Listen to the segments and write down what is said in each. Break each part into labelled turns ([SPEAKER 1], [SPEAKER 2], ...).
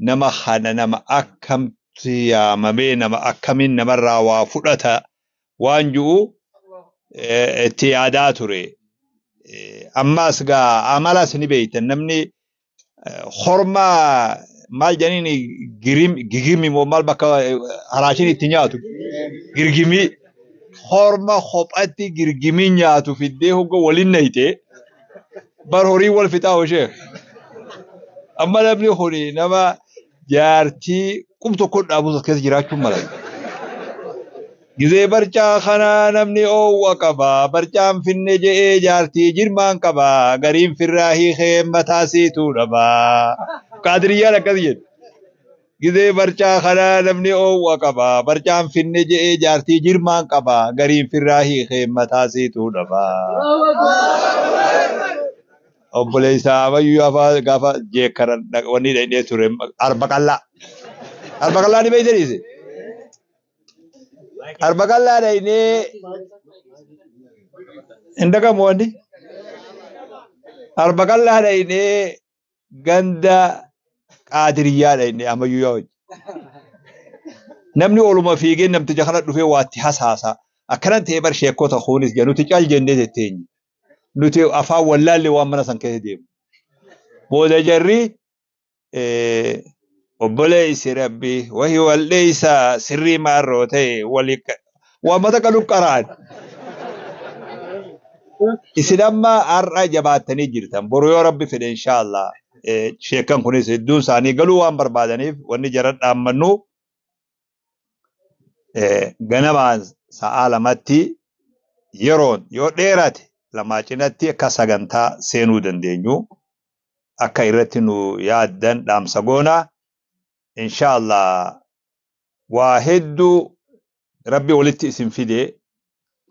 [SPEAKER 1] Nama kana nama akkamti yaamamee nama akkamiin namarraa waa fudhata waan ji'u itti yaadaa ture. Ammas gaa amalas ni beeytan, namni horma maal jedhaniin gigimi moo maal, bakka haraashin itti nyaatu girgimii, horma kophatti girgimii nyaatu fiddee hogga waliin nayite bar horii wal fixaa hoo. Amma namni kuni nama jaartii qub tokko dhaabus as keessa jiraachuun mala. Gizee barcaa kana namni oowwa qaba. Barcaan finne je'ee jaartii jirmaan qaba. Gariin firraa hiikee mataa siituu dhaba. Qaadiriyyaan akkas jedhu. Gizee barcaa kana namni oowwa qaba. Barcaan finne je'ee jaartii jirmaan qaba. Gariin firraa hiikee mataa siituu dhaba. Obboleessa Amayyuu afaa gaafa jeekkaran wanni dhaqnee ture Arba Qallaa. Arba Qallaa ni beektaniise? Arba Qallaa dhaqnee hin dhagamu wanni. Arba Qallaa dhaqnee ganda Qaadiriyyaa dhaqnee Amayyuu yaa hojii. Namni oluma fiigee namticha kana dhufee waatti hasaasa. Akkanan ta'ee bar sheekota kunis jedhu nuti cal jennee tetteenye. Nuti afaan wallaalle waan mana san keessa deemu. Booda jarri obboleessi Rabbi wahi walleessa sirrii maarroo ta'e wali waan mata qalu qaraan. Isin amma har'a jabaattanii jirtan, boru yoo Rabbi fedhe inshaallah sheekan kunis hedduun isaanii galuu waan barbaadaniif wanni jara dhaammannu ganamaan sa'aa 2tti, yeroon yoo dheerate 2 cinatti akka sagantaa seenuu dandeenyu akka irratti nu yaaddan dhaamsa goona. Inshaallah waa hedduu Rabbi walitti isin fide,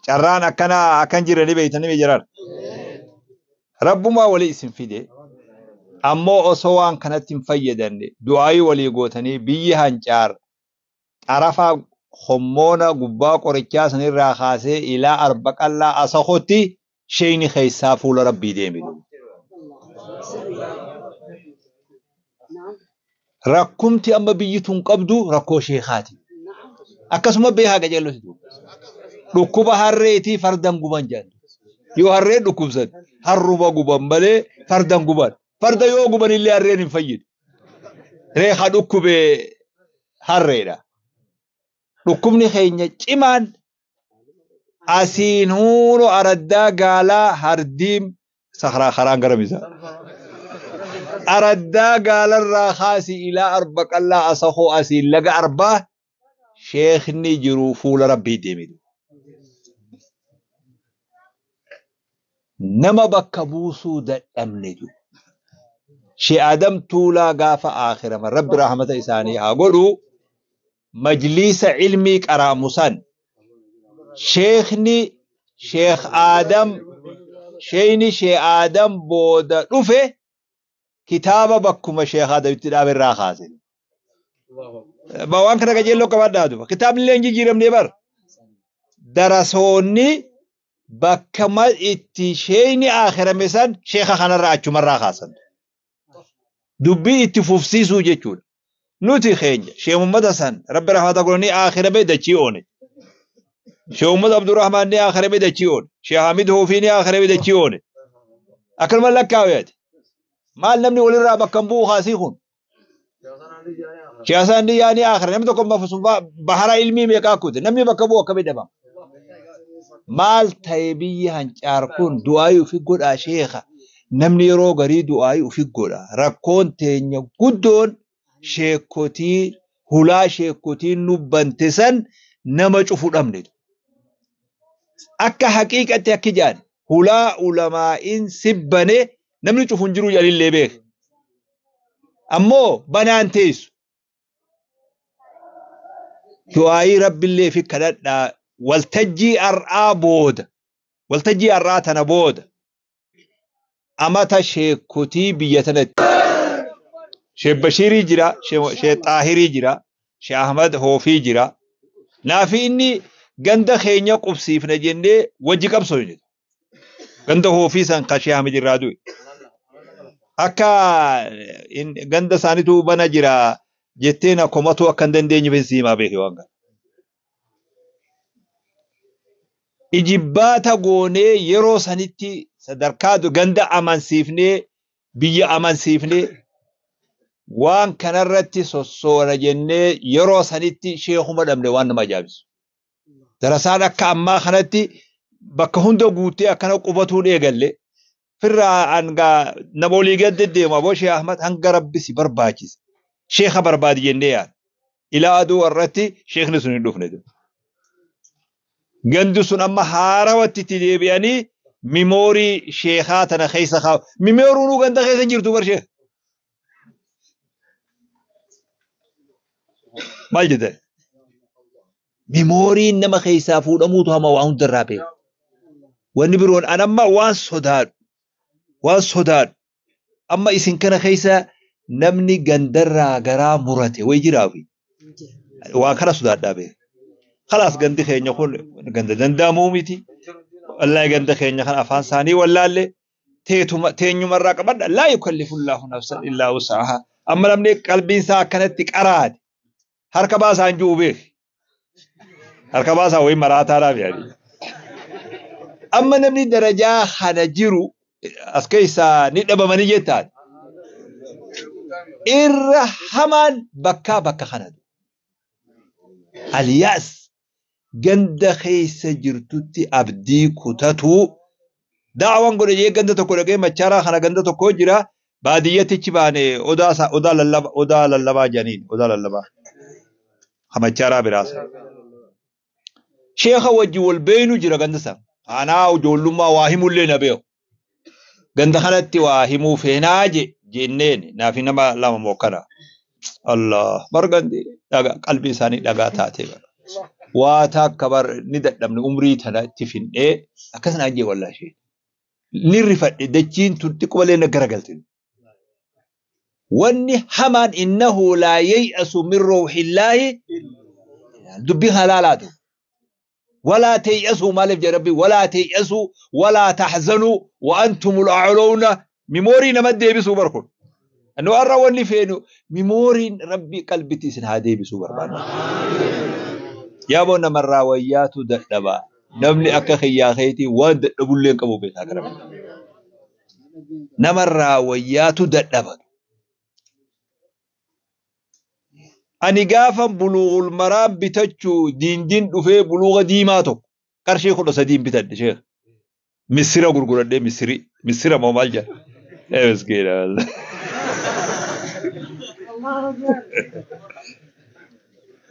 [SPEAKER 1] carraan akkanaa akkan jirre ni beeytanii jiran. Rabbumaa walii isin fide. Ammoo osoo waan kanatti hin fayyadamne du'aayii walii gootanii biyyi Hancaar xarafa hommoona gubbaa qorichaa sanirraa kaasee ilaa Arba Qallaa Asakotti sheeyni keessaa fuula Rabbii deemitu. Rakkumti amma biyyi tun qabdu rakkoo sheekaati. Akkasuma beekaa qajeellotitu. Dhukkuba harreetii fardan guban jedhan. Yoo harreen dhukkubsan harruma guban malee fardan guban. Farda yoo guban illee harreen hin fayyidu. Reekaa dhukkube harreedha. Dhukkubni keenya cimaan asiin huunoo araddaa gaalaa hardiim sakraa karaan gara misa. Araddaa gaalarraa kaasii ilaa Arba Qallaa Asakoo asiin laga Arbaa sheekni jiru fuula Rabbii deemitu. Nama bakka buusuu dadhabne jiru. Shee Adam Tuulaa gaafa aakhirama Rabbi rahmata isaanii haa godhu, majliisa ilmii qaraamu san sheekni Sheekh Adam, sheeyni Shee Adam booda dhufe kitaaba bakkuma Sheekh Adamitti dhaabe irraa kaase. Waan kana qajeelloo qabadhaa duba. Kitaabni illee hin jijjiiramne bar. Darasoonni bakka itti sheeyni aakhirame san sheekha kanarraa achumarraa kaasan. Dubbii itti fufsiisuu jechuudha. Nuti keenya sheemummata san Rabbi rahmata godhanii aakhirame dachii oone. Sheemummata Abdurrahmaan ni aakhirame dachii oone. Sheekh Hamid Hoofii ni aakhirame dachii oone. Akkanuma lakkaa'eeti. Maal namni walirraa bakka hin bu'u kaasii kun. Siyaasaan ni yaani aakhira namni tokko bahara ilmii meeqaa kute namni bakka bu'u akkamii dhabama. Maal ta'e biyyi Hancaar kun? Du'aayii ofi godhaa sheekha. Namni yeroo garii du'aayii ofi godha. Rakkoon teenya guddoon sheekotii hulaa sheekotiin nu bante san nama cufu dhabne. Akka haqiiqatti akki jedhan hulaa ulamaa'iin sibbane namni cufu hin jiru jedhanillee beeka. Ammoo banaan teessu. Du'aayii Rabbillee fi kadhadhaa waltajjii har'aa booda, waltajjii har'aa tana booda amata sheekotii biyya tanatti Sheekh Bashiirii jira, Sheekh Xaahirii jira, Sheekh Ahmad Hoofii jira. Naafi inni ganda keenya qubsiifna jennee wajji qabsoo jedhu. Ganda Hoofii san kan Sheekh Ahmad irraa du'e. Akka ganda isaaniitu bana jira. Jettee na komatuu akka hin dandeenye si himaa beeki waan kana. Ijibbaata goonee yeroo sanitti sadarkaa ganda amansiifnee biyya amansiifnee waan kanarratti sossoona jennee yeroo sanitti sheekuma dhabne waan nama ajaa'ibsu. Darasaan akka ammaa kanatti bakka hunda guuttee akkana qubatuun eegalle firraa hanga nama olii gad deddeemu aboo Sheekh Ahmad hanga rabbi si barbaachise. Sheekha barbaadi jennee yaada. Ilaa aduu irratti sheekni sun hin dhufne. Gandi sun amma haarawatti itti deebi'anii mimoorii sheekaa tana keessa kaa'u. Mimooriinuu ganda keessa jirtu bar sheekh. Maal jette? Mimooriin nama keessaa fuudhamuutu hama waa hundarraa beeku. Wanni biroon an amma waan sodaadhu. Waan sodaadhu. Amma isin kana keessa namni gandarraa garaa murate wayi jiraafi. Waan kana sodaadhaa beeku. Khalaas gandi keenya kun ganda danda'amuu miti. Wallaahi ganda keenya kan afaan isaanii wallaalle teenyumarraa qabadha. Laa yukallifullaahu nafsan illaa wus'ahaa. Amma namni qalbiin isaa akkanatti qaraate harka baasaa hin jiru beeki. Harka baasaa wayii maraataadhaaf yaadi. Amma namni darajaa kana jiru as keessaa ni dhabamanii jettaan. Irra hamaan bakkaa bakka kanatu. Aliyaas ganda keessa jirtutti abdii kutatuu daawwan godhe jee ganda tokko dhaqee machaaraa kana ganda tokko jira baadiyyattichi baane odaa lallabaa jedhaniin odaa lallabaa machaaraa biraas. Sheekha wajji wal beeynu jira ganda sana. Anaa ijoollummaa waa himullee na beeku. Ganda kanatti waa himuu feenaa jenneen naafi nama lama mokkana. Allah bar gandi dhagaa qalbii isaanii dhagaa taatee bara. Waa takka bar ni dadhabne umrii tana itti fin'ee akkas naan jee wallaahi isheen. Ni rifadhe dachiin tun xiqqoo na garagalte. Wanni hamaan innahu laa yay'asu min ruuxillaahi dubbii halaalaatu. Walaa tay'asuu maaliif jedha rabbi walaa tay'asuu walaa tahzanuu wa antumul a'lawna mimoorii nama deebisuu bar kun. Nu har'a wanni feenu mimooriin rabbi qalbitti isin haa deebisuu barbaadna. Yaaboo namarraa wayyaatu dadhabaa. Namni akka kiyyaa keetii waan dadhabullee hin qabu beekaa gara. Namarraa wayyaatu dadhaba. Ani gaafa buluugul maraam bitachuu diindiin dhufee buluuga diimaa tokko qarshii 13 bitadhe sheekh. Misira gurguradhee misiri misira moo maal jedha? Ee miskiina.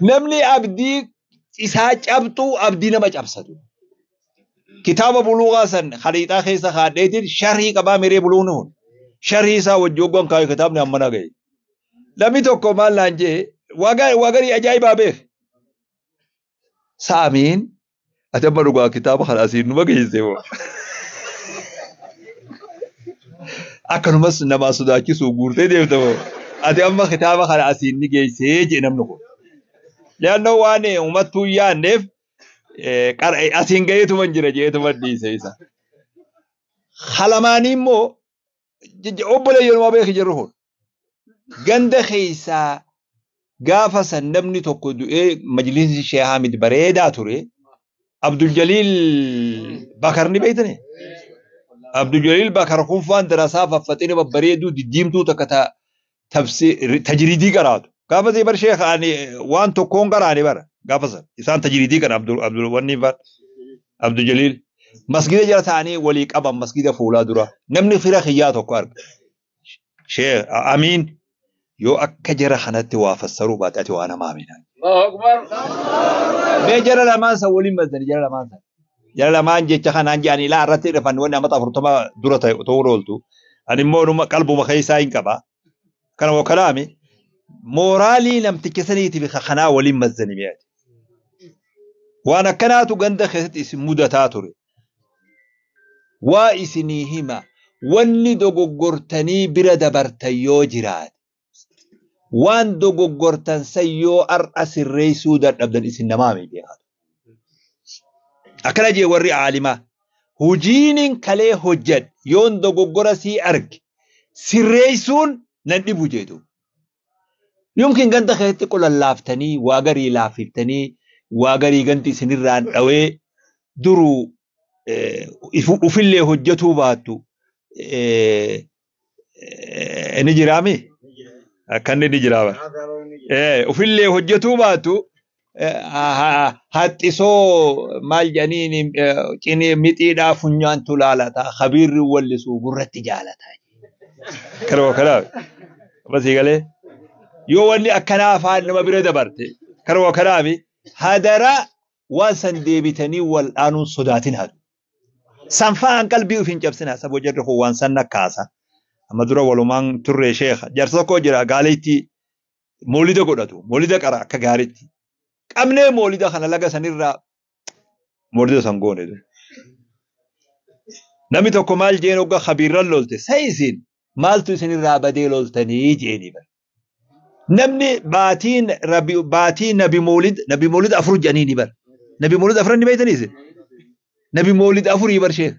[SPEAKER 1] Namni abdii isaa cabxuu abdii nama cabsatu. Kitaaba buluugaa san khariixaa keessa kaadheetiin sharhii qabaa miree buluugni kun. Sharhii isaa wajji hoggan kaayee kitaabni amma na gahe. Namni tokko maal naan jee waa garii ajaa'ibaa beek. Saamiin ati amma dhugaa kitaaba kana asiin numa geessee moo. Akkanumas namaa sodaachisuu guurtee deemta moo. Ati amma kitaaba kana asiin ni geessee jee namni kun. Leannoo waan uummattuu hin yaadneef asiin gaheetuman jira jeetuman dhiise isa. Halamaanii immoo obboleeyyanuma beeki jirru kun. Ganda keessaa gaafa san namni tokko du'ee majlisni Sheekh Hamid bareedaa ture. Abdul Jaliil Bakar ni beektani? Abdul Jaliil Bakar kun faan darasaa faffaxina babbareeduu diddiimtuu takka tajriidii qaraatu. Gaafa see bar Sheekh ani waan tokkoon qaraane bara gaafa san isaan tajriidii qara Abdul wanni faan Abdul Jaliil masgida jala ta'anii walii qaban masgida fuulaa dura namni fira kiyyaa tokko arga. Sheekh Amiin yoo akka jara kanatti waa fassaruu baate ati waa namaa amina.
[SPEAKER 2] Allahu Akbar.
[SPEAKER 1] Mee jara lamaan san waliin maddani jara lamaan san. Jara lamaan jecha kanaan jedhanii ilaa irratti dhufan wanni amata 40 dura ta'e ta'uu ooltu. Ani immoo numa qalbuma keessaa hin qaba. Kana moo kalaami mooraalii namticha saniitiif kanaa waliin maddani mi'aati. Waan akkanaatu ganda keessatti isin mudataa ture. Waa isinii hima wanni dogoggortanii bira dabartan yoo jiraate. Waan dogoggortan san yoo har'a sirreessuu dadhabdan isin namaa miti beekatu. Akkana jee warri aalimaa hojiinin kalee hojjedhe yoon dogoggora sii arge sirreessuun nan dhibu jeetu. Yumkin ganda keessatti qolallaaftanii waa garii laaffiftanii waa garii ganti isinirraan dhawee duruu ufillee hojjetuu baattu ni jiraami? Akkanni ni jiraama. Ufillee hojjetuu baattu haxxisoo maal jedhaniin cinee mixiidhaa funyaantu laalata khabiirri wallisuu gurratti jaalata. Kanuma kanaaf basii galee yoo wanni akkanaa afaan nama bira dabarte kanuma kanaaf hadara waan san deebitanii wal dhaanuun sodaatin haadu. Sanfaan qalbii of hin cabsinaa saboo jarri kun waan san nakkaasa. Amma dura walumaan turre sheekha jaarsa tokko jira gaaleetti moolida godhatu moolida qara akka gaariitti. Qabnee moolida kana laga sanirraa moolida san goone. Namni tokko maal jeen hogga khabiirran lolte sayisin maaltu isinirraa badee loltanii jeeni bara. Namni baatiin rabbi baatii nabi moolid nabi moolid afur jedhanii ni bara. Nabi moolid afran ni beektanii isin? Nabi moolid afurii bar sheekh.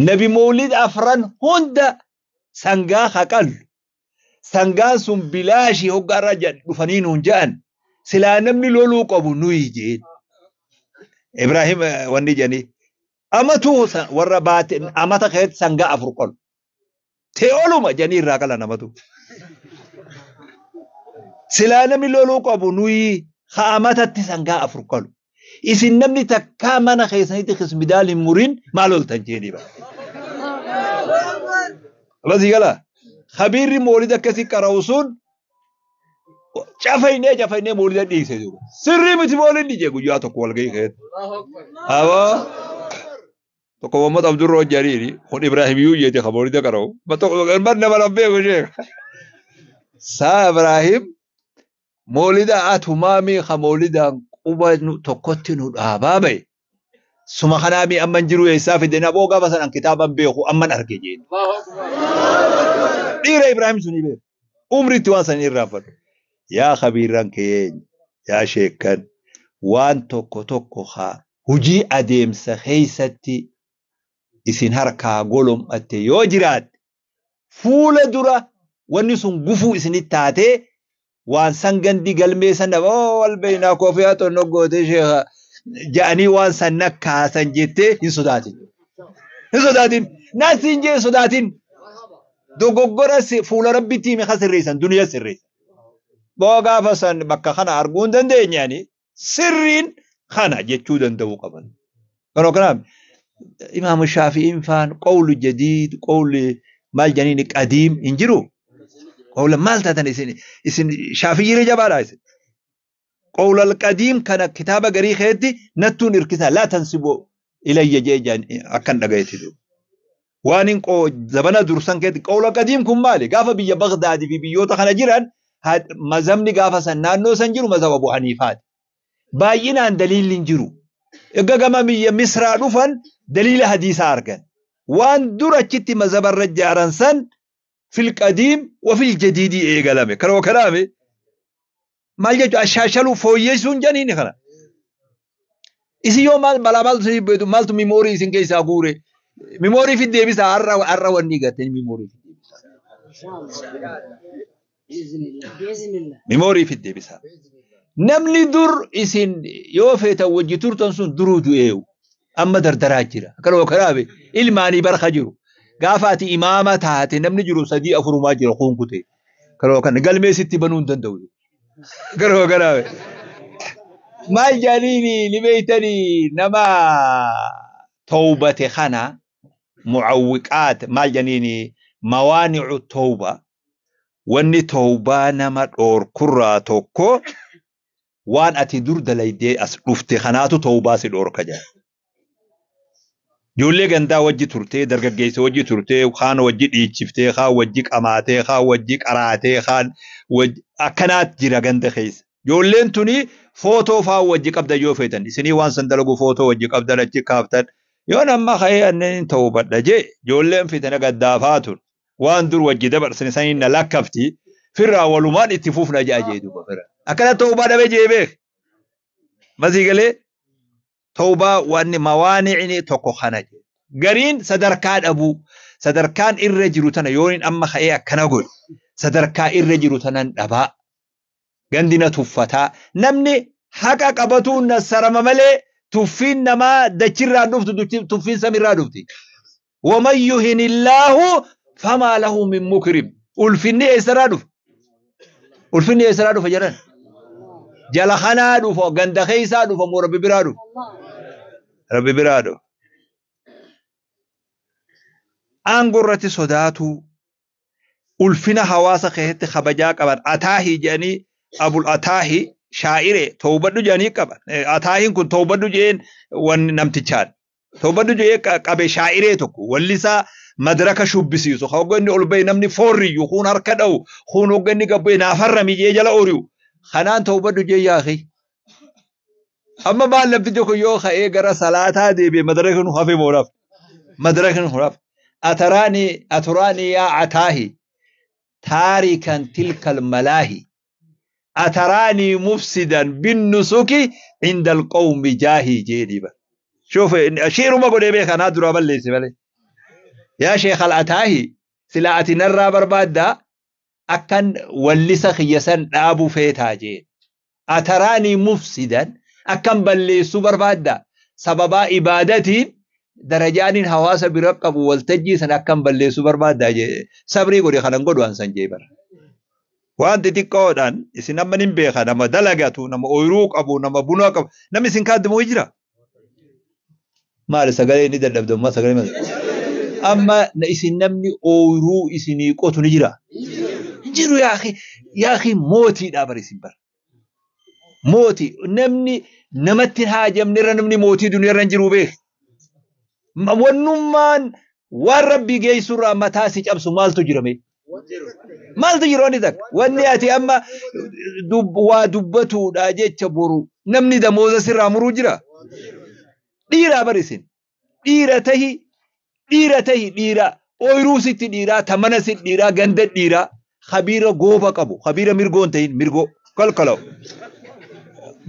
[SPEAKER 1] Nabi moolid afran hunda sangaa haqallu. Sangaan sun bilaashii hoggaarraa dhufanii nuun jedhan silaa namni loluu qabu nuyi jeen. Ibrahim wanni jedhanii amatu warra baate amata keessatti sangaa afur qolu. Te'ooluma jedhanii irraa qalan amatu. Silaa namni loluu qabu nuyi haa amatatti sangaa afur qalu. Isin namni takkaa mana keessanitti kismidaal hin murin maal oltan jedhanii bara. Basii gala. Khabiirri moolida akkasii qara'u sun cafaynee cafaynee moolida dhiise jiru. Sirrii miti moolidni jee guyyaa tokko walgahii keessatti. Aboo tokko Muhammad Abdurroo Jariiri kun Ibraahim iyyuu jeete ka moolida qara'u. Bar nama lambeeku sheekh. Saa Ibraahim moolida atumaamii ka moolidaan quba tokkotti nu dhaabaa bahe. Suma kanaamii amman jiru eessaa fide naboo gaafa sanan kitaaban beeku amman arge jeen. Dhiira Ibraahim sunii beeku. Umriitti waan sanii irraanfadhu. Yaa khabiirran keenya yaa sheekkan waan tokko tokko haa hujii adeemsa keessatti isin harkaa golom'atte yoo jiraatte fuula dura wanni sun gufuu isinitti taatee waan san gandi galmee sana oo wal beeynaa kofiyaa xonnoo gootee sheekha ja'anii waan san nakkaasan jettee hin sodaatin. Hin sodaatin. Nasiin jee sodaatin. Dogoggora fuula rabbitti hime ka sirreessan duniyaa sirreessan. Boo gaafa san bakka kana arguu hin dandeenyaani sirriin kana jechuu danda'uu qaban. Kanoo kanaaf Imaamu Shaafi'iin faan qawlu jadiid qawli maal jedhaniin qadiim hin jiru. Qawla maal taatan isin isin Shaafi'iilee jabaadha isin. Qawla qadiim kana kitaaba garii keetti nattuun hirkisa laa tansibu ilayya jee akkan dhagayetti jiru. Waan hin zabana dursan keetti qawla qadiim kun maali? Gaafa biyya Bagdaadii fi biyyoota kana jiran mazhabni gaafa san naannoo san jiru mazhaba Abu Haniifaati. Baay'inaan daliilli hin jiru. Egaa gama biyya Misraa dhufan daliila hadiisaa argan. Waan dura achitti mazhabarra jaaran san fil qadiim wa fil jadiidii eegalame. Kanuma kanaame maal jechuun ashaashaluu fooyyessuun janiini kana. Isin yoo maal balaa maaltu isin beektu maaltu mimoorii isin keessaa guure. Mimoorii fi deebisaa har'a har'a wanni gartanii mimoorii fi deebisaa. Mimoorii fi deebisaa. Namni dur isin yoo feetan wajji turtan sun duruu du'eewu. Amma dardaraa jira. Akkanuma kanaafi ilmaanii barka jiru. Gaafa ati imaama taate namni jiru sadii afurumaa jira kuun kutee. Kanuma kana galmee sitti banuu hin danda'u. Kanuma kanaafi. Maal jedhaniini ni beektanii nama tawbate kana mucawwiqaat maal jedhaniini mawaanicu tawba wanni tawbaa nama dhoorkurraa tokko waan ati dur dalaydee as dhufte kanaatu tawbaa si dhoorka jedha. Ijoollee gandaa wajji turtee, dargaggeessa wajji turtee, kaan wajji dhiichiftee, kaan wajji qamaatee, kaan wajji qaraatee, kaan wajji akkanaat jira ganda keessa. Ijoolleen tuni footoo faa wajji qabda yoo feetan isinii waan san dalagu footoo wajji qabdan achi kaaftan yoo nama ka'ee anneen ta'uu badha jee ijoolleen fitana gaddaafaa tun waan dur wajji dabarsine saniin na lakkafti firraa walumaan itti fufna ja'a jee duuba fira. Akkana ta'uu dhabee jee beek. Masii galee tawbaa wanni mawaanicni tokko kana jee. Gariin sadarkaa dhabuu. Sadarkaan irra jiru tana yoon amma ka'ee akkana godhe sadarkaa irra jiru tanan dhabaa. Gandi na tuffataa. Namni haqa qabatuun nassarama malee tuffiin namaa dachirraa dhuftu tuffiin samirraa dhufti. Waman yuhinillaahu famaa lahu min mukrim. Ulfinni eessarraa dhufa? Ulfinni eessarraa dhufa jedhan? Jala kanaa dhufa, ganda keessaa dhufa moo Rabbi biraa dhufa? Rabbi biraa dhufa. Aangoo irratti sodaatu, ulfina hawaasa keessatti kabajaa qaban, ataahii jedhanii abul ataahii shaa'ire toobadhu jedhanii qaban. Ataahiin kun toobadhu jedheen wanni namtichaan. Toobadhu jedhee qabe shaa'iree tokko wallisaa madraka shubbisiisu. Hogganni ol bahe namni foorriyyu kun harka dha'u kun hogganni gabbu'e naafarrami jedhee jala ori'u. Kanaan toobadhu jedhee yaaqi. Amma maal namtichi kun yoo ka'ee gara salaataa deebi'e madraka nu hafe mooraaf. Madraka nu hafe. Ataraani aturaani yaa ataahi taarikan tilkal malaahi. Ataraani mufsidan binnusuki inda alqawmi jaahi jedhi bar. Shoof shiiruma godhee beeka kanaa duraa balleesse malee. Yaa sheekh al-ataahi silaa ati narraa barbaaddaa akkan wallisa kiyya san dhaabuu feetaa jee. Ataraanii mufsidan akkan balleessuu barbaaddaa sababaa ibaadatiin darajaaniin hawaasa bira qabu waltajjii san akkan balleessuu barbaaddaa jee. Sabrii godhe kanan godhu an san jee bara. Waan xixiqqoodhaan isin amma nin beeka nama dalagatu nama ooyiruu qabu nama buna qabu namni isin kaaddimu jira. Maali sagalee inni dadhabde ammaa sagalee maali? Amma isin namni ooyiruu isinii qotu ni jira. Hin jiru yaaqi mootiidha bara isin bara. Mootii namni namatti hin haajamne irra namni mootii duniyaa irra hin jiru beek. Wannummaan waan rabbii geessurraa mataa si cabsu maaltu jira mee? Maaltu jira wanni takka? Wanni ati amma waa dubbatuudha jecha boru namni damooza sirraa muruu jira. Dhiiraa bar isin. Dhiira tahi dhiira tahi dhiira ooyiruu sitti dhiiraa tamana sitti dhiiraa ganda dhiiraa khabiira gooba qabu khabiira mirgoon tahin mirgoo kalkalaw.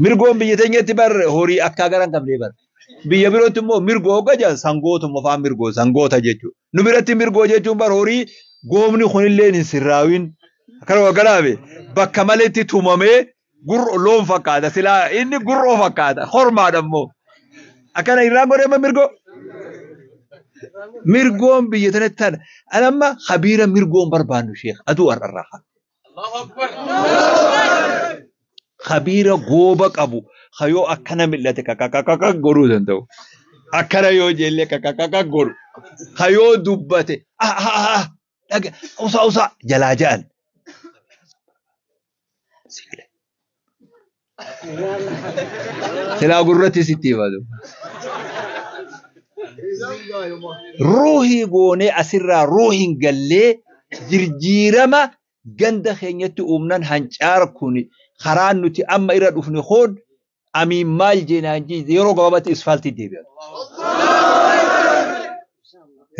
[SPEAKER 1] Mirgoon biyya teenyatti bar horii akkaa garan qabnee bar. Biyya birootti immoo mirgoo hogga jedhan sangootuma faan mirgoo sangoota jechuudha. Nu biratti mirgoo jechuun bar horii goobni kunillee hin sirraawin. Akkana garaabe bakka maletti tumamee gurro loon fakkaata silaa inni gurroo fakkaata hormaadha immoo. Akkana irraan godhee amma mirgoo. Mirgoon biyya tanatti tana. Ani amma khabiira mirgoon barbaannu sheekh aduu har'arraa haa. Khabiira gooba qabu hayoo akkana mil'ate kakakakaka godhuu danda'u. Akkana yoo jeellee kakakaka godhu. Hayoo dubbate dhaga usaa usaa jalaa ja'an. Silaa gurratti sitti himatu. Ruuhii goonee asirraa ruuhiin gallee jirjiirama ganda keenyatti uumnan hancaar kun karaan nuti amma irra dhufne kun amiin maal jeenaan yeroo gabaabatti isfaaltii deebi'an.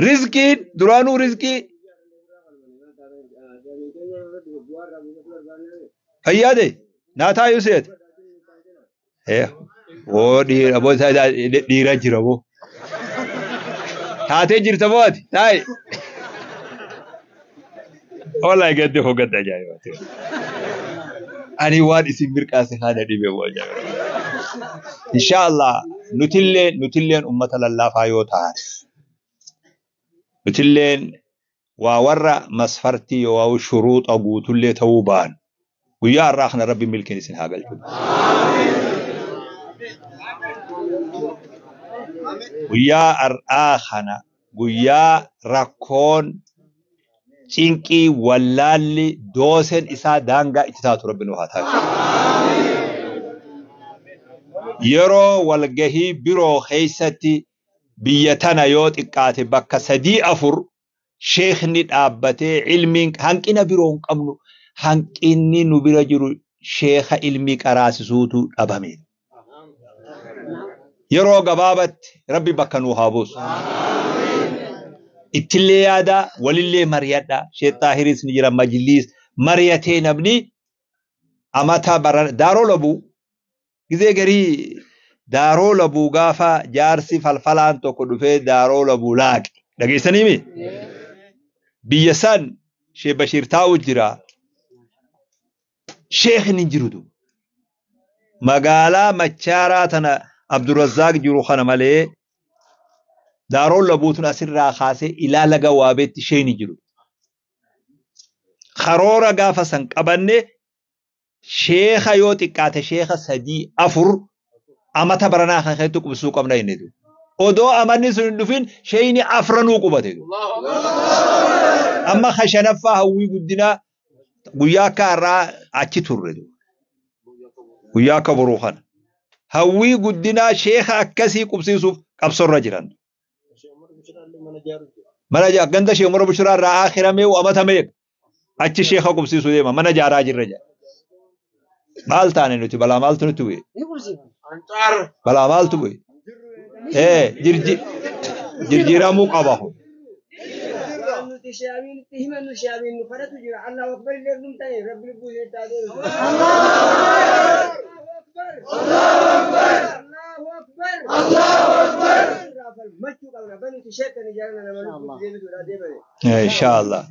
[SPEAKER 1] Rizqiin duraanuu rizqii fayyaade naa taayuu seet. Woo dhiira boo dhiira jira boo. Taatee jirta boo ati taayi. Wallahi gadde hoo gadda ajaa'ibaati. Ani waan isin mirqaase kana dhibe boo ajaa'iba. Inshaallah nutilleen ummata lallaafaa yoo ta'an nutilleen waa warra masfartii yoo waa shuruuxa guutullee ta'uu baan guyyaa har'aa kana rabbi milkiin isin haa galchu. Guyyaa har'aa kana guyyaa rakkoon cinqii wallaalli dooseen isaa daangaa itti taatu rabbi nu haa taasisu. Yeroo walgahii biroo keessatti biyya tana yoo xiqqaate bakka 3-4 sheekni dhaabbatee ilmiin hanqina biroo hin qabnu hanqinni nu bira jiru sheeka ilmii qaraasisuutu dhabame. Yeroo gabaabatti rabbi bakka nu haa buusu. Ittillee yaadaa walillee mari'adhaa. Sheekh Xaahiris ni jira majliis mari'atee namni amata bara daaroo labuu gizee garii daaroo labuu gaafa jaarsi falfalaan tokko dhufee daaroo labuu laaqe. Dhageessanii mi? Biyya san Sheekh Bashiir taa'u jira. Sheekhni hin jiru duuba. Magaalaa Machaaraa tana Abdurrazzaaq jiru kana malee Daaroon Labuutun asirraa kaasee ilaa laga Waabeetti sheeyni jiru. Karoora gaafa san qabanne sheekha yoo xiqqaate sheekha 3 4 amata baranaa kan keessatti qubsuu qabna inni duuba. Odoo amanni sun hin dhufin sheeyni afranuu qubate duuba. Amma ka shanaffaa Hawwii Guddinaa guyyaa akka har'aa achi turre duuba. Guyyaa akka boruu kana. Hawwii Guddinaa sheekha akkasii qubsiisuuf qabsorra jiran. Mana ganda Sheekh Umar Bushiraa irraa akhiramee amata meeqa achi sheekha qubsiisuu deema mana jaaraa jirra jedha. Maal taane nuti balaa maaltu nutti bu'e? Balaa maaltu bu'e? Jirjiiramuu qaba kun.
[SPEAKER 2] Nuti shaabiin itti himannu shaabiin nu kadhatu jira. Allahu Akbar illee nu ta'e Rabbi lubbuu ishee taatee. Allahu Akbar! Allahu Akbar! Allahu Akbar! Machuu qabna banuti sheekan ijaarna nama lubbuu deebisuudha deemame.
[SPEAKER 1] Inshaallah.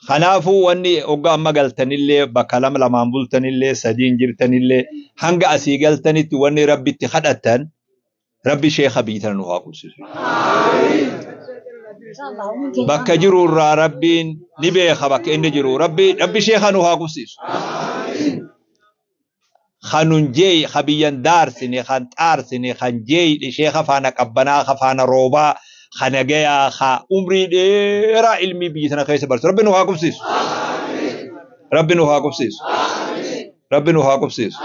[SPEAKER 1] Kanaafuu wanni hoggaa amma galtanillee bakka lama lamaan bultanillee sadiin jirtanillee hanga asii galtanitti wanni Rabbitti kadhattan Rabbi sheekha biyya tana nu haa qubsiisu. Bakka jiru irraa Rabbiin ni beeka bakka inni jiru. Rabbi sheekha nu haa qubsiisu. Kanun jeey ka biyyan daarsine kan xaarsine kan jeeyidhe sheekha faana qabbanaa ka faana roobaa ka nagayaa ka umrii dheeraa ilmii biyya tana keessa barsu. Rabbi nu haa qubsiisu. Rabbi nu haa qubsiisu. Rabbi nu haa qubsiisu.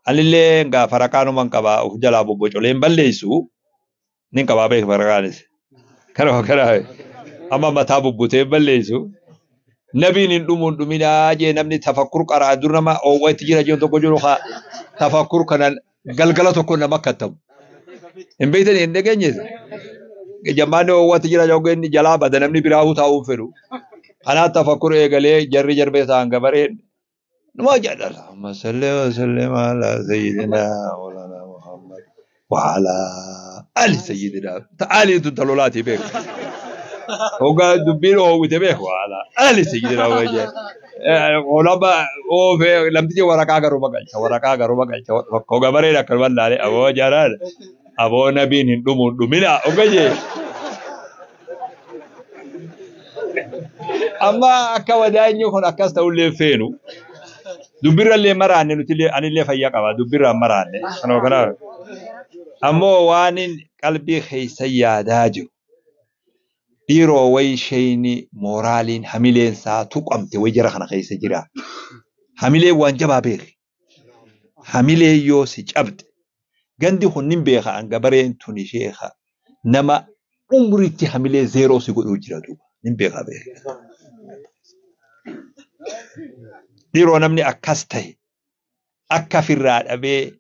[SPEAKER 1] Anillee gaa faraqaanuman qaba of jalaa bobbocolee hin balleessu. Nin qabaa beek faraqaanis. Kanuma kana amma mataa bubbutee hin balleessu. Nabiin hin dhumu hin dhuminaa jee namni tafakkur qaraa dur nama oowwa itti jira jiru tokko jiru haa tafakkur kana galgala tokko nama kattamu. Hin beektani hin dhageenyees. Jammaanni oowwa itti jira jiru inni jalaa bada namni biraa taa'uu hin fedhu. Kanaaf tafakkur eegalee jarri jarbee ta'an gabareen. Numa jedha Allahumma salli wa sallim ala sayyidina Mawlana Muhammad wa ala ali sayyidina. Ta'ali tun talolaatii beeku. Hoggaa dubbiin oowwite beeku wa ala ali sayyidina wajjin. Olama oofee lamtichi waraqaa garuma galcha waraqaa garuma galcha hoggaa bareeda akkanuma laalee aboo jaaraan aboo nabiin hin dhumu hin dhumina hoggaa jee. Amma akka wadaanyi kun akkas ta'ullee feenu. Dubbirrallee maraanne nutillee anillee fayyaa qaba dubbirraan maraanne. Kanuma kanaaf. Ammoo waan qalbii keessa yaadaa jiru. Dhiiroo wayi sheeyni mooraaliin hamileen isaa tuqamte wayi jara kana keessa jira. Hamileen waan jabaa beeki. Hamileen yoo si cabde. Gandi kun nin beeka an gabareen tuni sheeka nama umritti hamilee zeeroo si godhuu jira duuba. Nin beeka beeka. Dhiiroo namni akkas ta'e akka firraa dhabee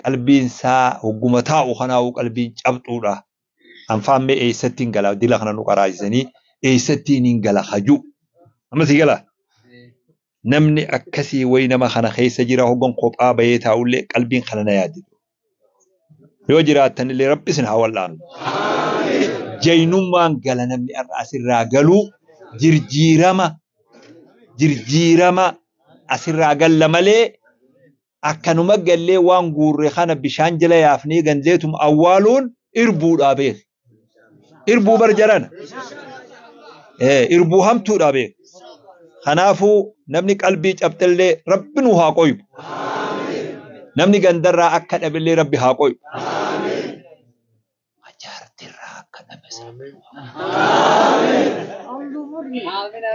[SPEAKER 1] qalbiin isaa hogguma taa'u kanaa'u qalbiin cabxuudha. Anfaan mee eessatti hin gala dila kana nu qaraasisanii eessatti hin gala haju. Amma si gala. Namni akkasii wayi nama kana keessa jira hoggan kophaa bahee taa'ullee qalbiin kana na yaaddi. Yoo jiraattanillee Rabbi isin haa wal'aanu. Jaynummaan gala namni har'a asirraa galuu jirjiirama asirraa galla malee akkanuma gallee waan guurre kana bishaan jala yaafnee gandeetum awwaaluun irbuudhaa beek. Irbuu bar jarana. Irbuu hamtuudhaa beek. Kanaafuu namni qalbii cabxellee Rabbi nu haa qoyu. Namni gandarraa akka dhabillee Rabbi haa qoyu. Hajaartirraa akka dhabe.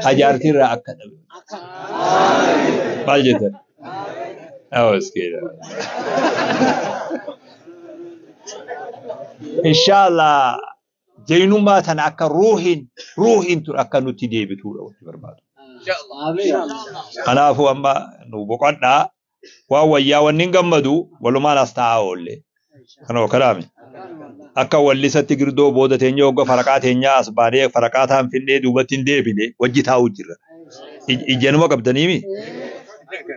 [SPEAKER 1] Hajaartirraa akka dhabe. Maal jettan? Awaskiidha. Inshaallah jaynummaa tana akka ruuhiin tun akka nutti deebituudha wanti barbaadu. Kanaafuu amma nu boqodhaa waan wayyaa wanni hin gammadu walumaan as taa'aa oolle. Kanuma kanaami. Akka wallisatti girdoo booda teenyee hogga faraqaa teenyaa as baanee faraqaa taan finnee duubatti hin deebine wajji taa'uu jirra. Ijjanuma qabdaniimi?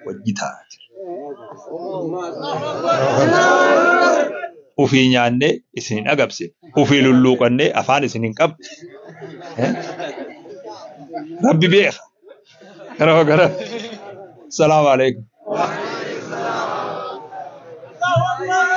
[SPEAKER 1] Wajji taa'aa jirra. Ufii nyaannee isin hin agabsine. Ufii lulluuqannee afaan isin hin qabne. Rabbi beeka. Kanaaf gara. Salaamu alaikum.
[SPEAKER 2] Allahu Akbar.